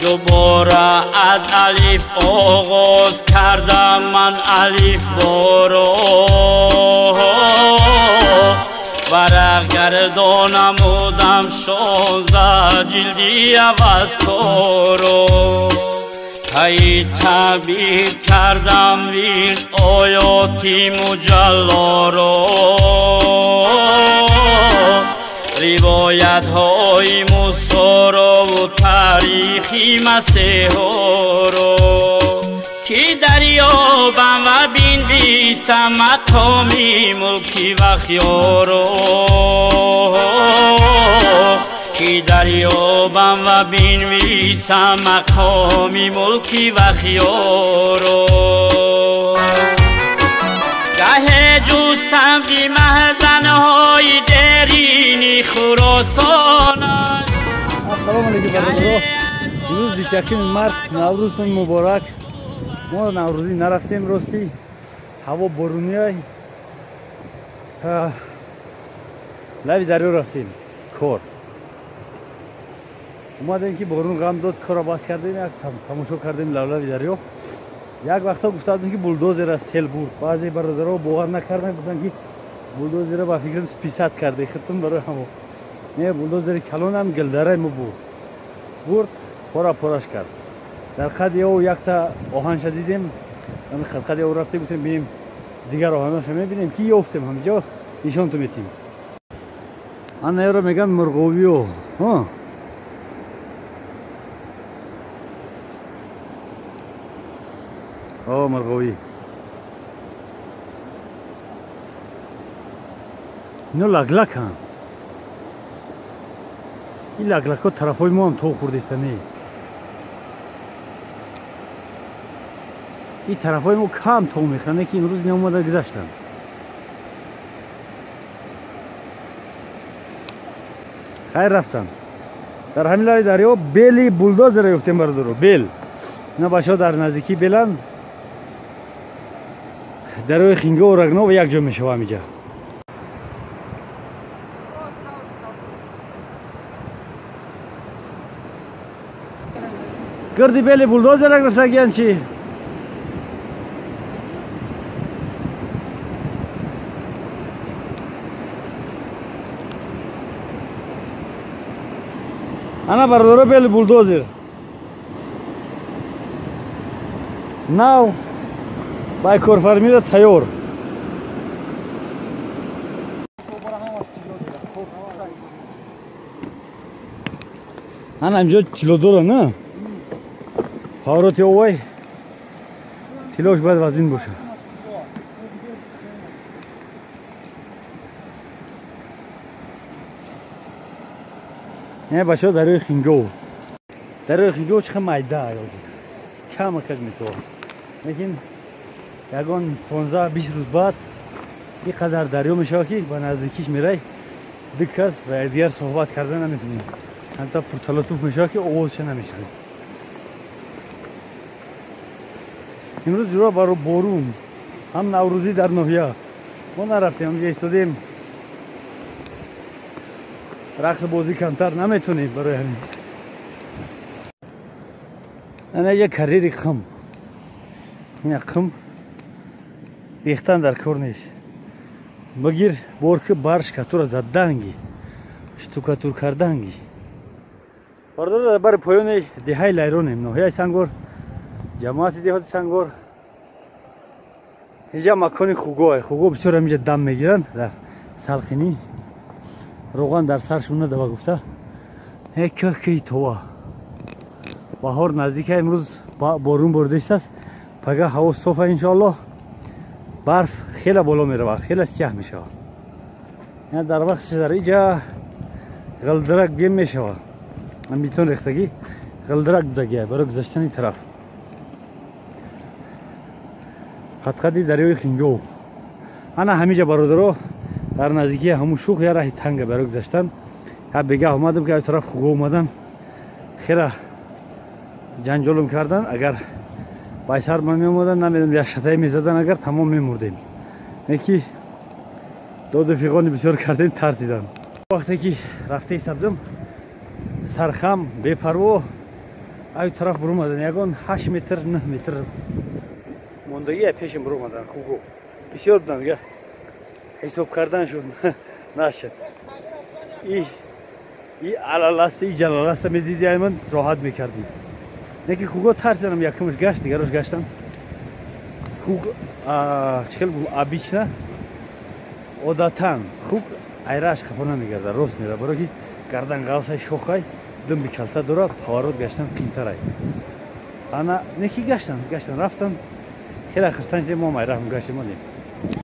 Дубора аз алиф оғоз кардам ман алиф боро, варақ гардонамудам 16 ҷилди авасторо. Тай таъбир кардам вирд оёти муҷаллоро, ривоятҳои Мусоро ва таърихи Масеҳоро. Ки дарёбам ва бинвисам мақоми мулки вахёро, ки дарёбам ва бинвисам мақоми мулки вахёро. Гаҳе ҷустам ки маҳзанҳои дерини Хуросон. Ассалому алайкум бародаро. Имрӯз 21 март, Наврӯзтон муборак. Мо наврӯзӣ нарафтем, ростӣ ҳаво боруниай. Лаби дарё рафтем кор. Омадем ки борун ғам дод, корро бас кардем, як тамошо кардем лаби дарё. Як вақто гуфта будем ки булдозера сел бурд. Баъзе бародаро бовар накарданд, гуфтанд ки булдозера ба фикрам списат карде хитм барои ҳамо. Не, булдозери калонам гилдараи мо буд. Бурд, пора пораш кард. Дар қади ӯ якта оҳанша дидем, қади ӯ рафтем, гуфтем бинем дигар оҳаноша мебинем ки ёфтем, ҳамҷо нишонтон метим. Ана еро меган мурғовиё. О, мурғовӣ. Ино лаглаканд. Ин лаглакҳо тарафҳои мо ҳам тов хӯрдеста не. Ин тарафҳои мо кам тов мехӯранд, ки имрӯз ина омада гузаштанд. Хайр рафтанд. Дар ҳамин лаби дарё бели булдозера ёфтем бародаро, бел. Ина бачаҳо дар наздикии беланд. Дарёи Хинго ва Рагнова якҷо мешава ҳамиҷа. Гирди бели булдозера гирифтагиян чи? Ана бародаро бели булдозер. Нав бай корфармира тайёр. Ана инҷо тилло дора, на? Ҳавроти овай тиллош бояд вазин бошад. Не, бачаҳо, дарёи Хингов. Дарёи Хингов чӣ майда камакак метавад. Лекин ягон 15-20 рӯз баъд ин қадар дарё мешавад ки ба наздикиш мерай, ду кас ба якдигар суҳбат карда наметавонем. Ҳамта пурталотуф мешавад ки овозша намешавад. Имрӯз ҷура баро борун, ҳам наврӯзӣ дар ноҳия. Мо нарафтем, ҳамҷа истодем. Рақс бозӣ камтар наметонем барои ҳамин. Ана иҷа карьери қум. Ина қум рехтан дар кор нест. Бигир борки бар шкатура заданги, штукатур карданги. Бародаро, бар поёни деҳаи Лайронем, ноҳияи Сангор, ҷамоати деҳоти Сангор. Инҷа макони хугоа. Хуго бисёр ҳаминҷа дам мегиранд дар салқинӣ. Роған дар саршон надава гуфта. Кӯҳи това. Баҳор наздика, имрӯз борун боридааст. Пага ҳаво софа иншоаллоҳ. Барф хеле боло меравад, хеле сиёҳ мешавад. Ина дар вақтиш дар инҷа ғилдирак гем мешавад. Бетон рехтагӣ ғилдирак будагия барои гузаштани тараф. Қадқади дарёи Хингов. Ана ҳаминҷа бародаро дар наздикии ҳамун шух я раҳи танга барои гузаштан. Я бегаҳ омадам ки аз тараф хуго омадан, хеле ҷанҷолум кардан. Агар байсар ма меомадан, намедонам, як шатае мезадан, агар тамом мемурдем. Не ки доду фиғони бисёр кардем, тарсидан. Вақте ки рафта истабдам, сархам бепарво Аю тараф буромадан, ягон 8 метр, 9 метр мондагӣ пешим буромадан. Хуго бисёр будан, ҳисоб кардан шуд, нашуд. И алаласта, и ҷалаласта медиди, айман роҳат мекардӣ. Неки хуго тарсиданам, якумаш гашт, дигарош гаштан. Хуг чӣ хел, обычно, одатан хуг айраш хафо намегарда, рост мера, баро ки гардан ғавсай, шохай, думби калта дора, поворот гаштан қинтарай. Ана неки гаштан, гаштан, рафтан, хеле хирсан шудем, мо майраҳм гаштем, модем.